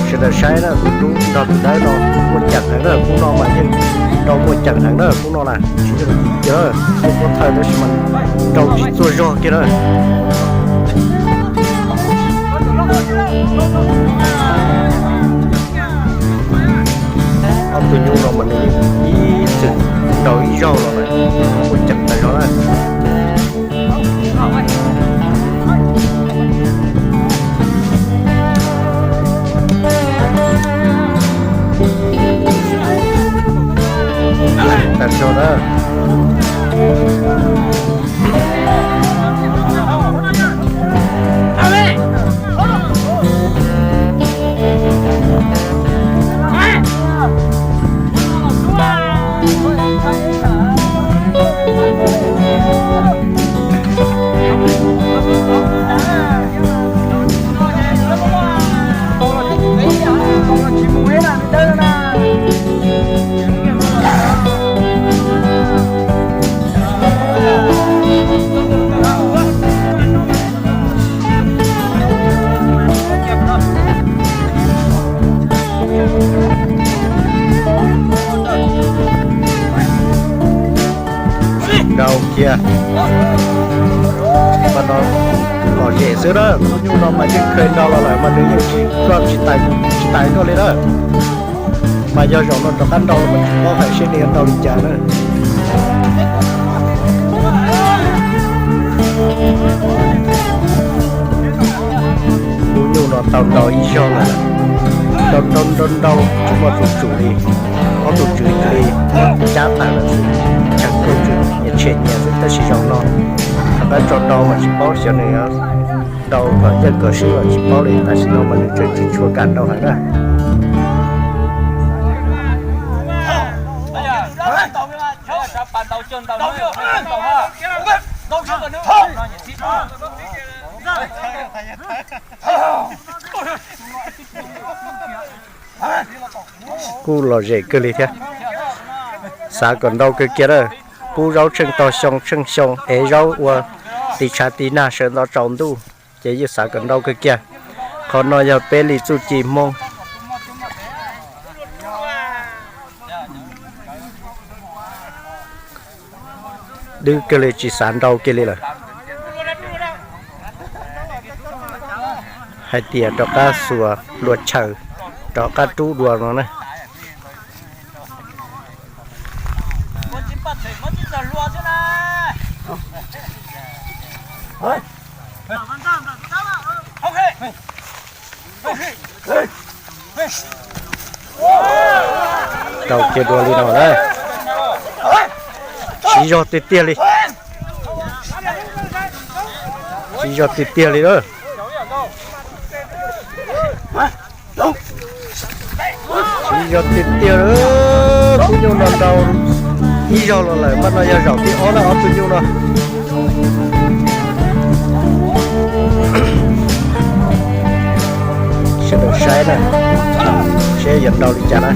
Sawv daws saib na, tus tub nrog tus dawb no muaj ceem heev na, hnub no mas yeej nrau muaj ceem heev na, hnub no na tsis yooj yim kiag, muaj pov thawj tab sis mas nrau tsis txuag zog kiag na. Ob tug nyuj no mas nws yeej ib txwm nrau ib zaug los lawm, muaj ceem tas zog na. Tas zog na. Nrau kiag. Mas no lom zem xwb na, tus nyuj no mas yeej kheev nrau los lawm mas nws yeej tsis, koj tsis tais, tsis tais koj li na. Mas yog zaum no rov qab nrau los mas tsis paub hais seb nws yuav nrau li cas na. Lub nyuj no tau nrau ib zaug lawm, nrau nrau nrau nrau tsis muaj tus tsum li. Ob tug tswv cia li cab tag lawm xwb, tsheej kauj tswv nyias tshem nyias xwb. Tab sis zaum no rov qab tso nrau mas tsis paub xyov nws nrau kom yeej kom swb los tsis paub li. Tam sim no mas nws tseem tsis tshua kam nrau heev na. Kuj lom zem kawg li thiab. Xav kom nrau kawg kiag na. Pub zaub tsheej tog xyoo tsheej xyoo, ev zaub ua tiv tshav tiv nag sawv ntxov tsaus ntuj, ces yeej xav kom nrau kawg kiag. Qhov no yog peb li txuj ci Hmoob. Dwb kawg li tsis xav nrau kiag li lawm. Hais tias rov qab xuas hlua chaw, rov qab rub dua no na. Rau kiag dua li no na. Siv zog tiag tiag li. Siv zog tiag tiag li na. Siv zog tiag tiag. Tus nyuj no nrau ib zaug los lawm, mas no yog zaum thib ob na ob tug nyuj no. Sawv daws saib na, seb yuav nrau li cas na.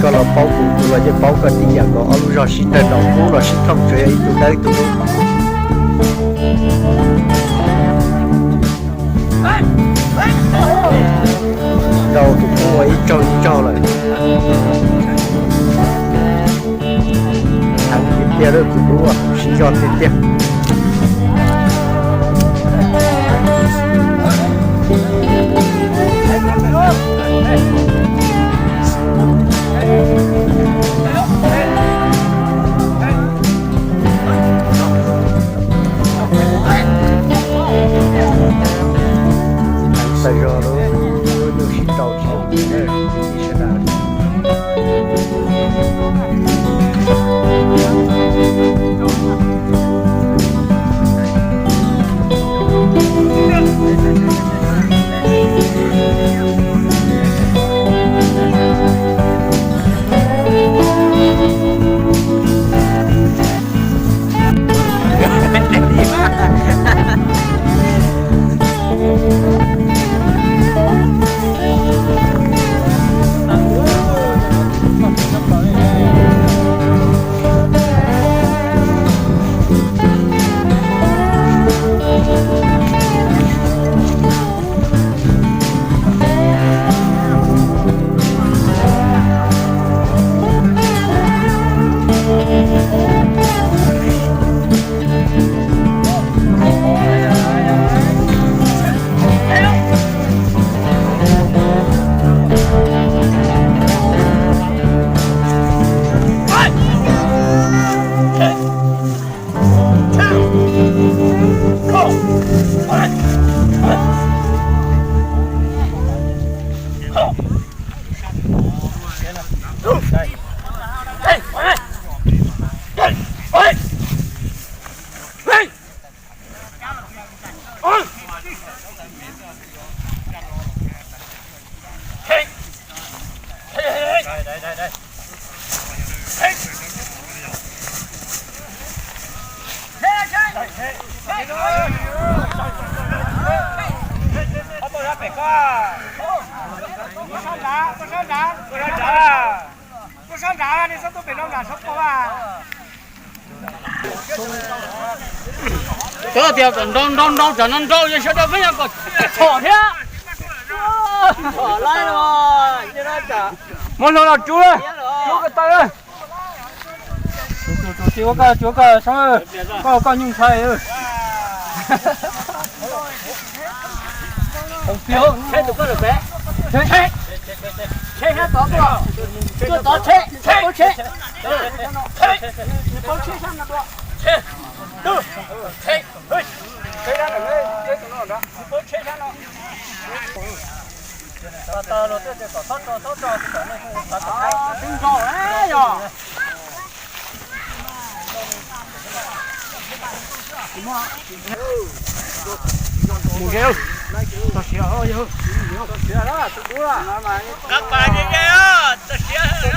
Koj los paub kuv, kuv los yeej paub koj tib yam nkaus, ob lub zog sib tawg nrau, kub los sib thooj, tsuas yog ib tug dawb ib tug dub. Nrau tus kub ua ib tsaug ib tsaug lawm. Heev tiag tiag lawm tus kub, siv zog tiag tiag. Tawg zog lub nyuj sib rau tsis ib sawv daws. Txawm tias nrau nrau nrau tsam no nrau yog sawv daws peb yog kom txhom thiab. Muab hlua los tsuav, tsuav ko taw. Tsuav koj, tsuav koj, koj nyuj ntshai. Qab pas deb deb, txog siav lawm.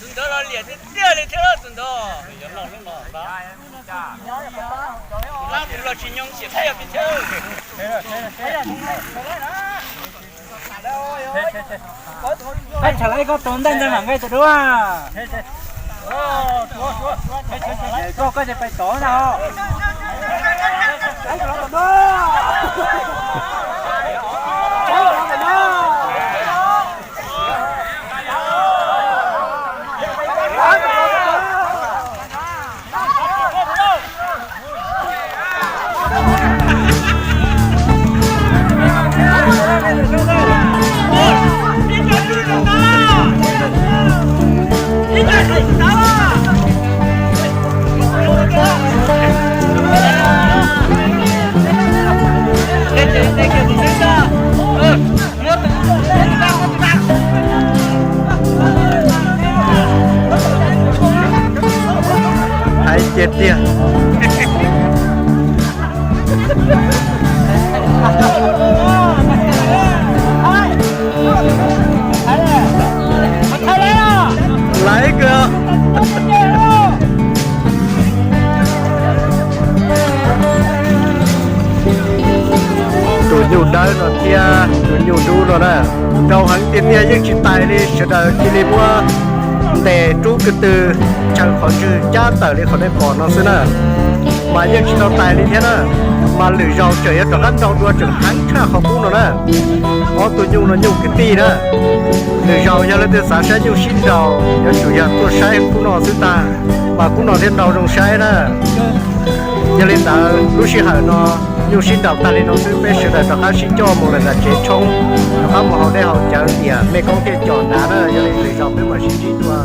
Tus ntawd los liam tiag tiag li thiab tus ntawd. Lab mus los tsis nyoo xiam tiag peb thiab. Ib tsam lawv ib kob tau ntaj ntsag mam nqaij tas dua. Koj, koj ces pais tod ntag os. Hais tiag tiag. Laiv kawg. Tus nyuj dawb no thiab tus nyuj dub no na, nrau heev tiag tiag, yeej tsis tais li, sawv daws cia li muab ntes rub ko tw, tshaw qhov ntswg cab tawm li qhov nej pom no xwb na. Mas yeej tsis tau tais li thiab na. Mas lwm zaus tseem yuav rov qab nrau dua tseem heev tshaj qhov qub no na. Ob tug nyuj no nyuj kwv tij na. Lwm zaus yog leej twg xav saib nyuj sib nraus yuav tsum yog tuaj saib qub no xwb tag, mas qub no thiaj nrau zoo saib na. Yog li ntawd lub sij hawm no nyuj sib nraus tag li no xwb, peb sawv daws rov qab sib coj mus lawm nram tsev tshoob, rov qab mus haus dej haus cawv tiam me koob thiaj com hnav na. Yog li lwm zaus peb mam sib ntsib dua.